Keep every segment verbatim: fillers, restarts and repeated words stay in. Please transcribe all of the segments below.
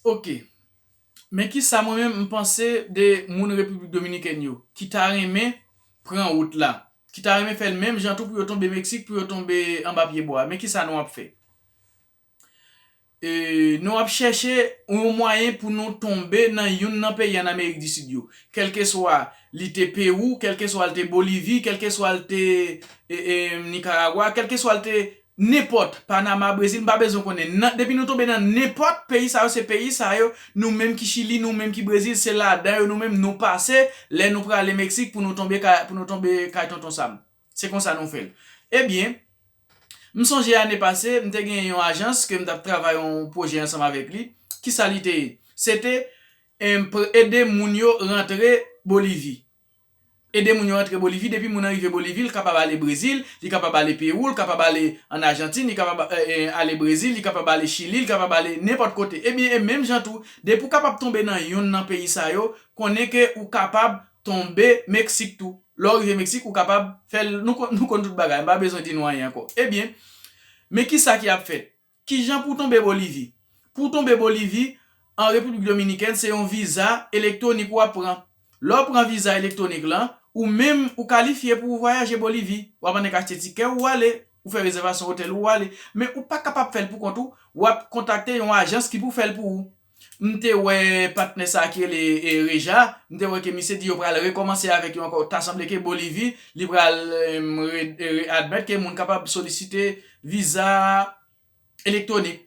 Ok. Men kisa mwen menm m panse de moun Repiblik Dominikèn yo ki ta renmen pran wout la, ki ta renmen fè l menm jan tou pou yo tonbe Meksik, pou yo tonbe anba pye bwa. Men kisa nou ap fè? E, nou ap chèche yon mwayen pou nou tonbe nan youn nan peyi ann Amerik di Sid yo. Kèlkeswa li te Pewou, kèlkeswa l te Bolivi, kèlkeswa l te e, e, Nikaragwa, kèlkeswa l te nenpòt, Panama, Brezil, m pa bezwen konnen. Nan, depi nou tonbe nan nenpòt peyi sa yo, se peyi sa yo, nou menm ki Chili, nou menm ki Brezil, se ladan yo nou menm nou pase lè nou prale Meksik pou nou tonbe kay, pou nou tonbe kay Tonton Sam. Se konsa nou fè l. Ebyen, m sonje ane pase, m te gen yon ajans ke m t ap travay yon pwojè ansanm avèk li. Kisa li te ye? Se te em, pr- ede moun yo rantre Bolivi. Ede moun yo rantre Bolivi. Depi moun nan rive Bolivi, li kapab ale Brezil, li kapab ale Pewou, li kapab ale ann Ajantin, li kapab eh, eh, ale Brezil, li kapab ale Chili, li kapab ale nenpòt kote. Ebyen, e menm jan tou, depi w kapab tonbe nan youn nan peyi sa yo, konnen ke ou kapab tonbe Meksik tou. Lè w rive Meksik, ou kapab fè l, nou, kon- nou konn tout bagay, m pa bezwen di nou anyen ankò. Ebyen, men kisa ki ap fèt? Kijan pou w tonbe Bolivi? Pou w tonbe Bolivi, an Repiblik Dominikèn, se yon viza elektwonik w ap pran. Lè w pran viza elektwonik lan, ou menm, ou kalifye pou w vwayaje Bolivi. W ap annik achte tikè ou ale, ou fè rezèvasyon otèl ou ale. Men ou pa kapab fè l pou kont ou, w ap kontakte yon ajans ki pou fè l pou ou. M te wè patnè sa ki rele e, Reja, m te wè ke misye di yo pral rekòmanse avèk yo ankò. Ta sanble ke Bolivi, li pral em, re- re- admèt ke moun kapab solisite viza elektwonik.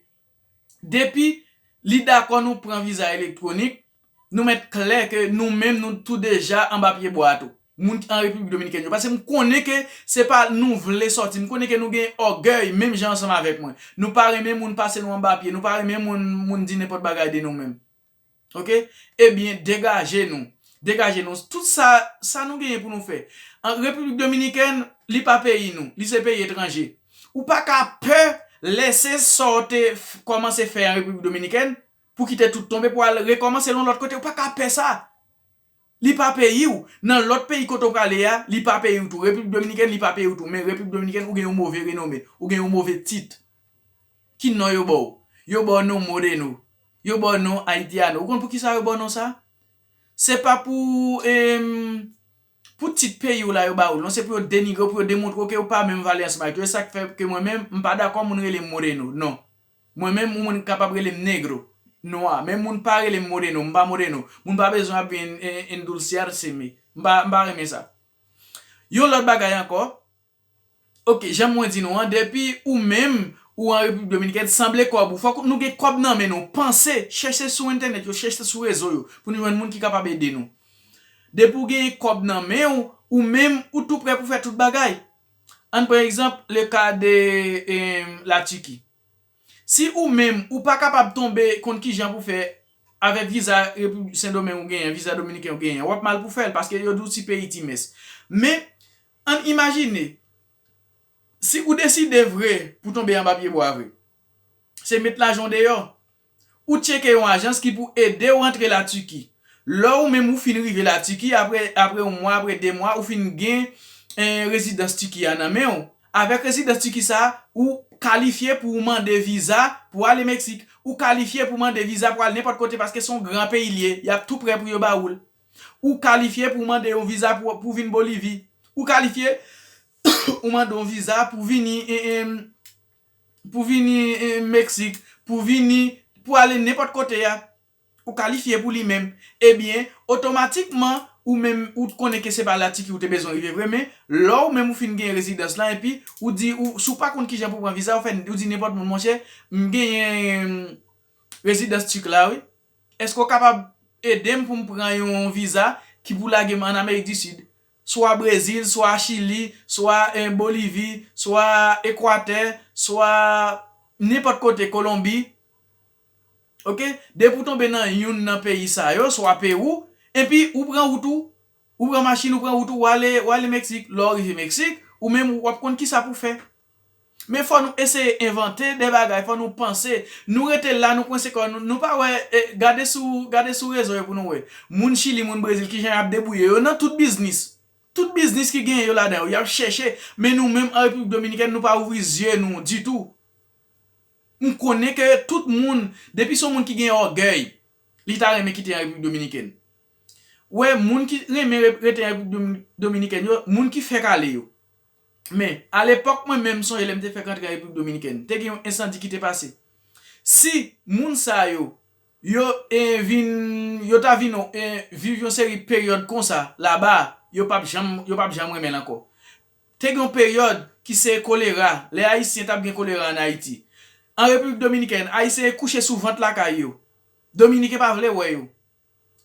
Depi li dakò nou pran viza elektwonik, nou mèt klè ke nou menm nou tou deja anba pye bwa a tou. Moun ki an Repiblik Dominikèn yo. Paske m konnen ke se pa nou vle sòti. M konnen ke nou gen ògèy menm jan ansanm avèk mwen. Nou pa renmen moun pase nou anba pye. Nou pa renmen moun, moun di nenpòt bagay de nou menm. Ok? Ebyen, degaje nou. Degaje nou. Tout sa, sa nou genyen pou nou fè. An Repiblik Dominikèn, li pa peyi nou. Li se peyi etranje. Ou pa ka pè lèse sa w te f- kòmanse fè an Repiblik Dominikèn pou kite tout tonbe pou al rekòmanse l yon lòt kote. Ou pa ka pè sa. Li pa peyi w. Nan lòt peyi kote w prale a, li pa peyi w tou. Repiblik Dominikèn, li pa peyi w tou. Men Repiblik Dominikèn, ou gen yon move renome. Ou gen yon move tit. Ki non yo ba w? Yo ba w non Moreno. Yo ba w non Haitiano. Ou konn poukisa yo ba w non sa? Se pa pou em, pou tit peyi w la yo ba w l, non, se pou yo denigre w, pou yo demontre w ke ou pa menm valè ansanm avèk yo. E sa k fè ke mwen menm, m pa dakò moun rele m Moreno. Non. Mwen menm, yon moun kapab rele m Negro, nwa. Men moun pa rele m Moreno, m pa Moreno. Moun pa bezwen ap vin en- endulciarse m. M pa, m pa renmen sa. Yon lòt bagay ankò, ok, jan mwen di nou an, depi ou menm, ou an Repiblik Dominikèn, sanble kòb ou. Fòk nou gen kòb nan men nou. Panse, chèche sou entènèt yo, chèche sou rezo yo, pou nou jwenn moun ki kapab ede nou. Depi w gen kòb nan men w, ou menm, ou tou prè pou fè tout bagay. Ann pran egzanp, le ka de em, Latiki. Si ou menm, ou pa kapab tonbe konn kijan pou fè avèk viza Repiblik Sendomeng ou genyen, viza dominiken ou genyen, w ap mal pou fè l, paske yo di w ti peyi ti mès. Men, ann imajine, si ou deside vre pou tonbe anba pye bwa vre, se met lajan w deyò. Ou tcheke yon ajans ki pou ede w rantre Latiki. Lè ou menm ou fin rive Latiki, apre, apre yon mwa, apre de mwa, ou fin gen en, rezidans Tiki a nan men w. Avèk rezidans Tiki sa a, ou kalifye pou w mande viza pou w ale Meksik. Ou kalifye pou w mande viza pou w al nenpòt kote paske se yon gran peyi l ye. Y ap tou prè pou yo ba ou l. Ou kalifye pou w mande yon viza pou, pou w vin Bolivi. Ou kalifye ou mande yon viza pou vini, e, e, pou vini e, Meksik, pou vini, pou ale nenpòt kote a. Ou kalifye pou li menm. Ebyen, otomatikman, ou menm, ou konnen ke se pa Latiki ou te bezwen rive vre, men lè ou menm ou fin gen rezidans lan, epi ou di, ou, si w pa konn kijan pou pran viza, ou fè, ou di nenpòt moun, monchè, m genyen em, rezidans Tik la, wi. Èske w kapab ede m pou m pran yon viza ki pou lage m ann Amerik di Sid? Swa Brezil, swa Chili, swa en, Bolivi, swa Ekwatè, swa nenpòt kote, Kolonbi. Ok? Depi w tonbe nan youn nan peyi sa yo, swa Pewou, epi ou pran wout ou, ou pran machin, ou pran wout ou, w ale, w ale Meksik. Lè w rive Meksik, ou menm w ap konn kisa pou fè. Men fò nou eseye envante de bagay, fò nou panse. Nou rete la, nou kwense kò nou, nou pa wè, e, gade sou, gade sou rezo yo pou nou wè. Moun Chili, moun Brezil, kijan y ap debouye yo nan tout biznis. Tout biznis ki genyen yo ladan yo, y ap chèche. Men nou menm an Repiblik Dominikèn, nou pa ouvri zye nou ditou. M konnen ke tout moun, depi se yon moun ki gen ògèy, li ta renmen kite an Repiblik Dominikèn. Ou wè, moun ki renmen re- rete an Repiblik Domi- Dominikèn yo, moun ki fèk ale yo. Men, alepòk, mwen menm, m sonje lè m te fèk antre an Repiblik Dominikèn, te gen yon ensandi ki te pase. Si moun sa yo, yo e, vin, yo ta vin e, viv yon seri peryòd konsa laba, yo p ap janm, yo p ap janm renmen l ankò. Te gen yon peryòd ki se kolera, lè Ayisyen t ap gen kolera ann Ayiti. An Repiblik Dominikèn, Ayisyen kouche sou vant lakay yo. Dominiken pa vle wè yo.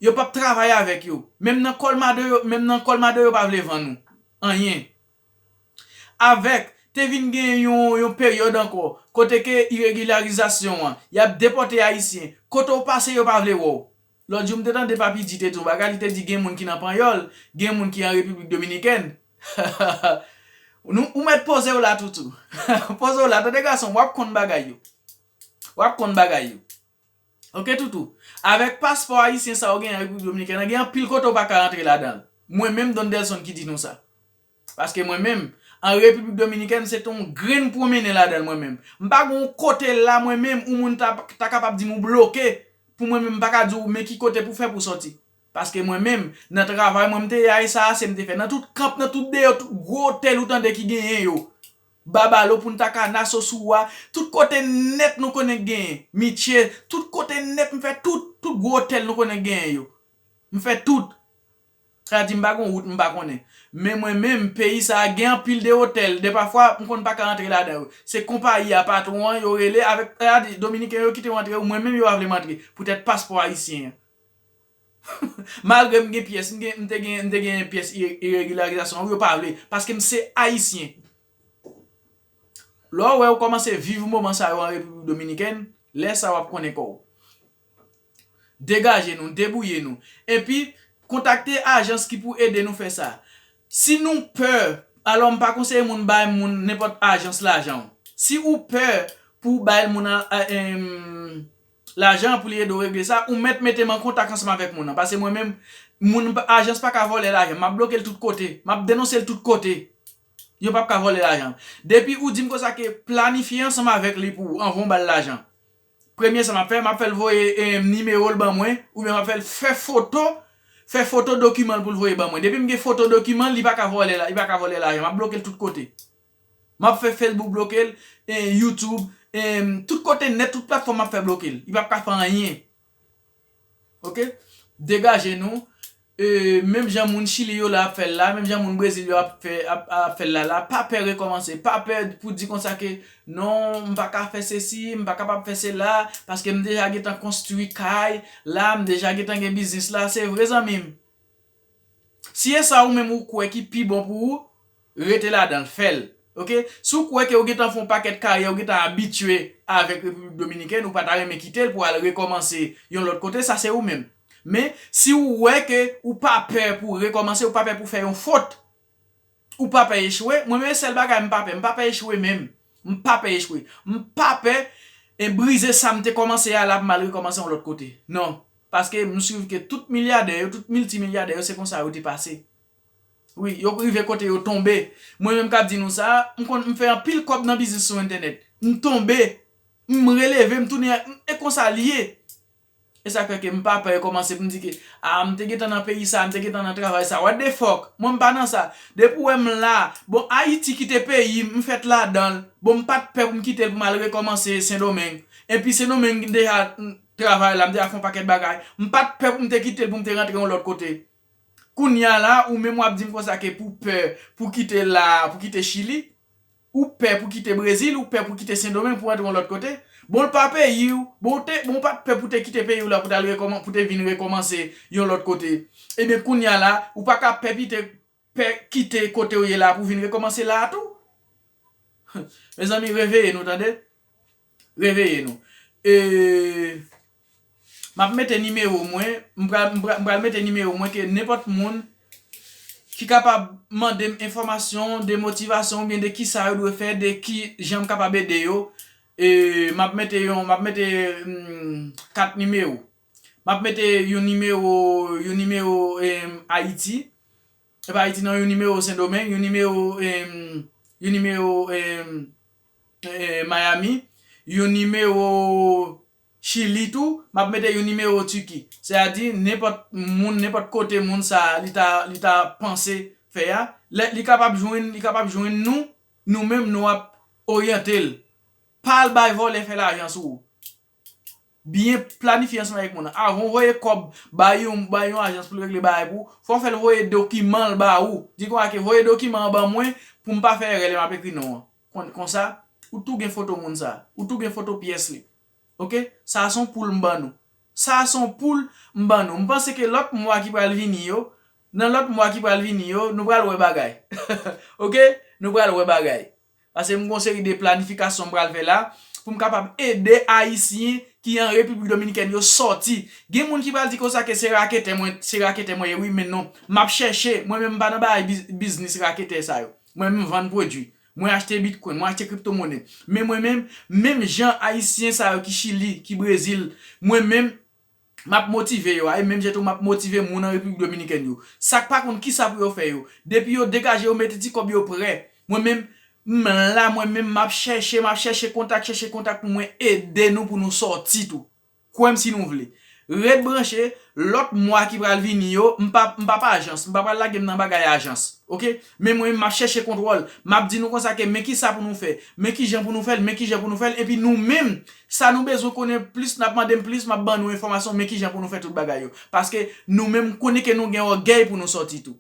Yo p ap travay avèk yo. Menm nan Colmado yo, menm nan Colmado yo pa vle vann ou anyen. Avèk, te vin gen yon, yon peryòd ankò, kote ke iregilarizasyon an, y ap depòte Ayisyen. Kote w pase, yo pa vle wè w. Lòt jou, m te tande Papi G te di yon bagay, li te di gen moun ki nan Panyòl, gen moun ki an Repiblik Dominikèn. Nou, ou mèt poze w la, Toutou. Poze w la, tande gason, w ap konn bagay yo. W ap konn bagay yo. Oke, Toutou. Avèk paspò ayisyen sa ou gen an Repiblik Dominikèn, gen anpil kote ou pa ka rantre ladan l. Mwen menm, Don Delson ki di nou sa. Paske mwen menm, an Repiblik Dominikèn, se te yon grenn pwomennen ladan l mwen menm. M pa gen yon kote la mwen menm, yon moun ta, ta kapab di m ou bloke, pou mwen menm, m pa ka di w men ki kote pou fè pou sòti. Paske mwen menm, nan travay mwen, m te ye a, e sa a se m te fè. Nan tout kanp, nan tout deyò, tout gwo otèl ou tande ki genyen yo. Babalo, Punta Cana, Sosua, tout kote nèt nou konnen k genyen. Miche, tout kote nèt m fè tout, tout gwo otèl nou konnen k genyen yo. M fè tout. Sa di m pa gon wout, m pa konnen. Men mwen menm, peyi sa a gen anpil de otèl. De pafwa, m konn pa ka antre ladan yo. Se konpayi a, patwon an, yo rele avèk, sa di, Dominiken yo kite w antre, ou mwen menm yo pa vle m antre. Poutèt paspò ayisyen an. Malgre m gen pyès, m gen, m te gen, m te gen pyès ire- iregilarizasyon, yo pa vle, paske m se ayisyen. Lè w wè ou kòmanse viv moman sa yo an Repiblik Dominikèn, lè sa w ap konnen kò w. Degaje nou, debouye nou. Epi, kontakte ajans ki pou ede nou fè sa. Si nou pè, alò m pa konseye moun bay moun nenpòt ajans lajan. Si ou pè pou w bay moun an, a, em, lajan pou li ede w regle sa, ou mèt mete m an kontak ansanm avèk moun nan. Paske mwen menm, moun pa- ajans pa ka vòlè lajan. M ap bloke l tout kote. M ap denonse l tout kote. Yo p ap ka vòlè lajan. Depi ou di m konsa ke planifye ansanm avèk li pou ou anvan w ba l lajan. Premye sa m ap fè, m ap fè l voye, eh, nimewo l ban mwen, oubyen m ap fè l fè foto, fè foto dokiman l pou l voye ban mwen. Depi m gen foto dokiman l, li pa ka vòlè la, li pa ka vòlè lajan. M ap bloke l tout kote. M ap fè Facebook bloke l, eh, YouTube, eh, tout kote nèt, tout platfòm m ap fè bloke l. Li p ap ka fè anyen. Oke? Degaje nou. E, menm jan moun Chili yo la ap fè l la, menm jan moun Brezil yo ap fè, ap, ap fè l la la, pa pè rekòmanse, pa pè pou di konsa ke, non, m pa ka fè sesi, m pa kapab fè sela, paske m deja gentan konstwi kay la, m deja gentan gen biznis la, se vre zanmi m. Si e sa ou menm ou kwè ki pi bon pou ou, rete ladan l, fè l. Oke? Si w kwè ke w gentan fè yon pakèt karyè, w gentan abitye avèk Repiblik Dominikèn, ou pa ta renmen kite l pou al rekòmanse yon lòt kote, sa se ou menm. Men, si w wè ke ou pa pè pou w rekòmanse, ou pa pè pou w fè yon fot, ou pa pè echwe, mwen menm sèl bagay m pa pè, m pa pè echwe menm. M pa pè echwe. M pa pè, e, brize sa m te kòmanse a la pou m al rekòmanse yon lòt kote. Non. Paske m swiv ke tout milyadè yo, tout miltimilyadè yo, se konsa yo te pase. Wi, yo rive kote yo tonbe. Mwen menm k ap di nou sa, m konn m fè anpil kòb nan biznis sou entènèt. M tonbe, m releve, m tounen, m- e konsa l ye. E sa k fè ke m pa pè kòmanse pou m di ke, a, m te gentan nan peyi sa, m te gentan nan travay sa. What the fuck? Mwen m pa nan sa. Depi w wè m la, bon, Ayiti ki te peyi m, m fèt ladan l. Bon, m pa t pè pou m kite l pou m al rekòmanse Sendomeng. Epi Sendomeng m deja, mm, travay la, m deja fè yon pakèt bagay. M pa t pè pou m te kite l pou m te rantre yon lòt kote. Kounye a la, ou menm w ap di m konsa ke pou pè, pou kite la, pou kite Chili, ou pè pou kite Brezil, ou pè pou kite Sendomeng pou antre yon lòt kote. Bon, l pa peyi w, bon, w te, bon, w pa t pè pou te kite peyi w la pou t al rekòman-, pou te vin rekòmanse yon lòt kote. Ebyen, kounye a la, ou pa ka pè pite, pè kite kote w ye la pou vin rekòmanse la a tou. Mezanmi, reveye nou, tande. Reveye nou. E, m ap mete nimewo mwen, m pral, m pral, m pral mete nimewo mwen ke nenpòt moun ki kapab mande m enfòmasyon de motivasyon oubyen de kisa yo dwe fè, de ki jan m kapab ede yo. E, m ap mete yon, m ap mete, mm, kat nimewo. M ap mete yon nimewo, yon nimewo, em, Ayiti. E pa Ayiti non, yon nimewo Sendomeng, yon nimewo, em, yon nimewo, em, eh, Miami, yon nimewo Chili tou, m ap mete yon nimewo Tiki. Sètadi, nenpòt moun, nenpòt kote moun sa a, li ta, li ta panse fè a, lè, li kapab jwenn, li kapab jwenn nou, nou menm nou ap oryante l. Pa al bay vòlè fè lajan sou ou. Byen planifye ansanm avèk moun nan. Avan w voye kòb bay yon, bay yon ajans pou l regle bagay pou ou, fò w fè l voye dokiman l ba ou. Di konsa ke voye dokiman an ban mwen pou m pa fè erè lè m ap ekri non an. Kon, konsa, ou tou gen foto moun sa. Ou tou gen foto pyès li. Oke? Sa a se yon poul m ban nou. Sa a se yon poul m ban nou. M panse ke lòt mwa ki pral vini yo, nan lòt mwa ki pral vini yo, nou pral wè bagay. Oke? Nou pral wè bagay. Paske m gon seri de planifikasyon m pral fè la pou m kapab ede Ayisyen ki an Repiblik Dominikèn yo sòti. Gen moun ki pral di konsa ke se raketè mwen, se raketè mwen ye, wi, men non. M ap chèche, mwen menm m pa nan bagay biz- biznis raketè sa yo. Mwen menm m vann pwodui. Mwen achte bitcoin, mwen achte kriptomonnen. Men mwen menm, menm jan Ayisyen sa yo ki Chili, ki Brezil, mwen menm, m ap motive yo a, e menm jan tou m ap motive moun an Repiblik Dominikèn yo. Sa k pa konn kisa pou yo fè yo. Depi yo degaje, yo mete ti kòb yo prè. Mwen menm, m la, mwen menm, m ap chèche, m ap chèche kontak, chèche kontak pou mwen ede nou pou nou sòti tou. Kwè m si nou vle. Ret branche, lòt mwa ki pral vini yo, m pa, m pa pa ajans, m pa pral lage m nan bagay ajans. Oke? Men mwen, m ap chèche kontwòl. M ap di nou konsa ke men kisa pou nou fè, men kijan pou nou fè l, men kijan pou nou fè l, epi nou menm, sa nou bezwen konnen plis, n ap mande m plis, m ap ban nou enfòmasyon, men kijan pou nou fè tout bagay yo. Paske nou menm, konnen ke nou gen ògèy pou nou sòti tou.